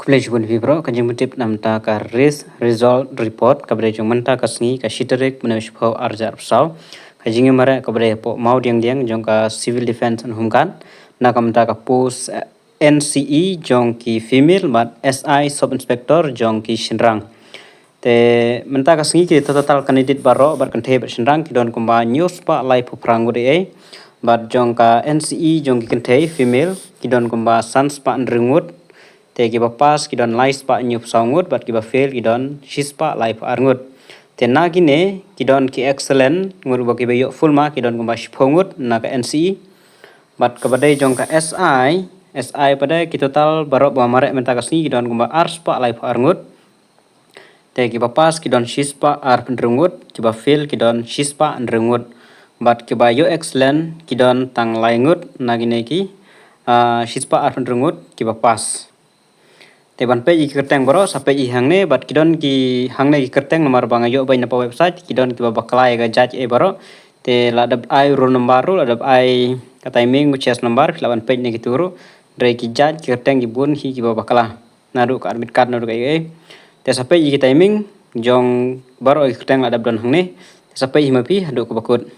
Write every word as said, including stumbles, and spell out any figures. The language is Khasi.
Khublei shibun ïa phi baroh. Ka jingpyntip namar ka res result report kaba dei jong mynta ka sngi ka shi tarik mynta u shiphew arhajar arphew saw. Ka jingïamareh kaba dei hapoh Mawdiangdiang jong ka Civil Defence and Home Guard na ka mynta ka post N C E jong ki female bad S I sub inspector jong ki shynrang. Te mynta ka sngi ki total candidate baroh bad kynthei bad shynrang ki don kumba hynñiew spah laiphew phra ngut ei. Bad jong ka N C E jong ki kynthei female ki don kumba san spah hynriew ngut. Te kiba pass ki don lai spah hynñiewphew saw ngut bad kiba fail ki don shi spah laiphew ar ngut. Te na kine ki don ki excellent ngut ba kiba ïoh full mark ki don kumba shiphew ngut na ka N C E. Bad kaba dei jong ka S I, S I pat de ki total baroh ba mareh mynta ka sngi ki don kumba ar spah laiphew ar ngut. Te kiba pass ki don shi spah arphew hynriew ngut, kiba fail ki don shi spah hynriew ngut. Bad kiba ïoh excellent ki don tang lai ngut na kine ki, ah, shi spah arphew hynriew ngut kiba pass. Te ban peit ïa ki kyrteng baroh sa peit ïa hangne bad ki don ki hangne ki kyrteng namar ba nga ïoh beiñ na poh website, ki don kiba bakla ïa ka judge ei baroh. Te la dep ai roll number ruh, la dep ai ka timing, chest number, phi lah ban peit na kitu ruh. Hynrei ki judge ki kyrteng ki bun hi kiba bakla. Naduh ka admit card naduh ka ei ei. Te sa peit ïa ki timing jong baroh ki kyrteng la dep don hangne. Te sa peit hi ma phi haduh kaba kut.